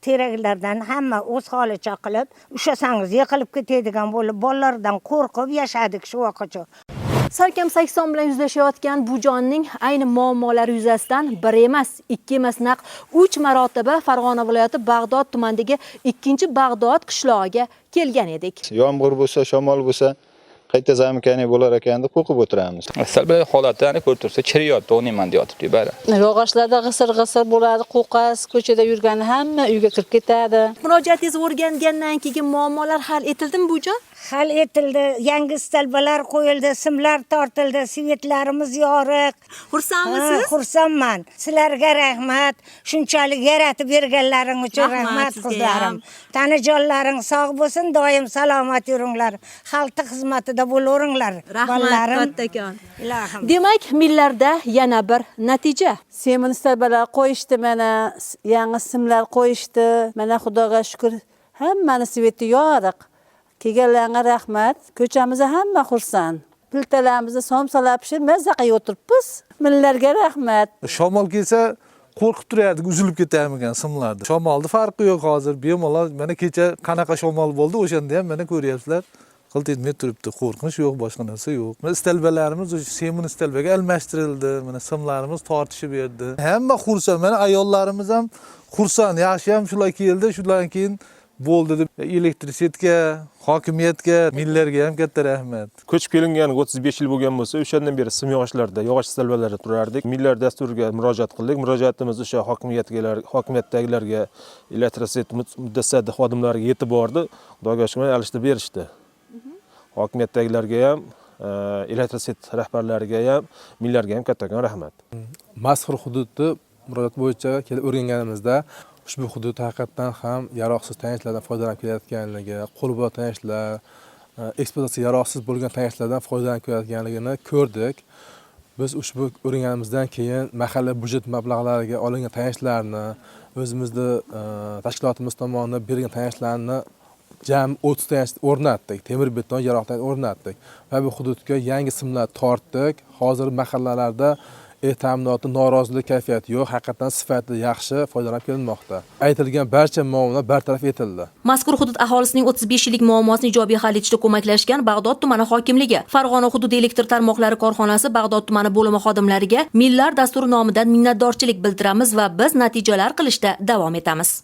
Teraklardan hamma o'z holicha qilib, ushlasangiz yiqilib ketadigan bo'lib, bolalardan qo'rqib yashadik shu vaqtgacha. Salkam 80 bilan yuzlashayotgan bujonning ayni muammolari yuzasidan bir emas, ikki emas, naq 3 marotaba Farg'ona viloyati Bag'dod tumanidagi 2-Bag'dod qishlog'iga kelgan edik. Yomg'ir bo'lsa, shamol bo'lsa, qayta zamkani bo'lar ekan deb qo'rqib o'tiramiz. Salbay holatlarni ko'rib tursa, chiriyapti, o'ynayman deyotibdi bari. Yog'ochlarda g'isir g'isir bo'ladi, qo'qas, ko'chada yurgan hamma uyga kirib ketadi. Murojaatingizni o'rgangandan keyin muammolar hal etildimi, bujon? Hal etildi, yangi stalbalar qo'yildi, simlar tortildi, svetlarimiz yoriq. Xursandmisiz? Ha, xursandman. Sizlarga rahmat. Shunchalik yaratib berganlaring uchun Rahmat rahmat, sizga qizlarim. ham. Tanajonlaring sog' bo'lsin, doim salomat yuringlar. Xalqni xizmatida bo'laveringlar. Rahmat bolalarim. kattakon. Ilohim. Demak, millarda yana bir natija. Semin stalbalar qo'yishdi mana, yangi simlar qo'yishdi. Mana Xudoga shukr, hammani sveti yoriq. Kelganlarga rahmat. Ko'chamizda hamma xursand. Plitalarimizni somsalar pishirib, mazza qilib o'tiribmiz. Millarga rahmat. Shamol kelsa qo'rqib turardik, uzilib ketarmikan simlarni. Shamolni farqi yo'q hozir. Bemalol mana kecha qanaqa shamol bo'ldi, o'shanda ham mana ko'ryapsizlar. Qilt etmay turibdi. Qo'rqinch yo'q, boshqa narsa yo'q. Mana istalbalarimiz o'sha semin istalbaga almashtirildi. Mana simlarimiz tortishib berdi. Hamma xursand. Mana ayollarimiz ham xursand. Yaxshi ham shular keldi, shundan keyin bo'ldi deb elektrisetga, hokimiyatga, millarga ham katta rahmat. Ko'chib kelinganiga 35 yil bo'lgan bo'lsa, o'shandan beri sim yog'ochlarda, yog'och stalbalarda turardik. Millar dasturiga murojaat qildik. Murojaatimiz o'sha hokimiyatgalar, hokimiyatdagilarga, elektroset mutasaddi xodimlariga yetib bordi. Xudoga shukr, alishtirib berishdi. Hokimiyatdagilarga ham, elektroset rahbarlariga ham, millarga ham kattakon rahmat. Mazkur hududni murojaat bo'yicha kelib o'rganganimizda ushbu hudud haqiqatdan ham yaroqsiz tayanchlardan foydalanib kelayotganligi, qo'lbola tayanchlar, ekspluatatsiya yaroqsiz bo'lgan tayanchlardan foydalanib kelayotganligini ko'rdik. Biz ushbu o'rganganimizdan keyin mahalla byudjet mablag'lariga olingan tayanchlarni, o'zimizni tashkilotimiz tomonidan berilgan tayanchlarni jami 30 tayanch o'rnatdik. Temir beton yaroq tayanch o'rnatdik va bu hududga yangi simlar tortdik. Hozir mahallalarda ta'minoti norozilik kayfiyati yo'q, haqiqatdan sifati yaxshi foydalanib kelinmoqda. Aytilgan barcha muammolar bartaraf etildi. Mazkur hudud aholisining 35 yillik muammosini ijobiy hal etishda ko'maklashgan Bag'dod tumani hokimligi, Farg'ona hududi elektr tarmoqlari korxonasi Bag'dod tumani bo'limi xodimlariga Millar dasturi nomidan minnatdorchilik bildiramiz va biz natijalar qilishda davom etamiz.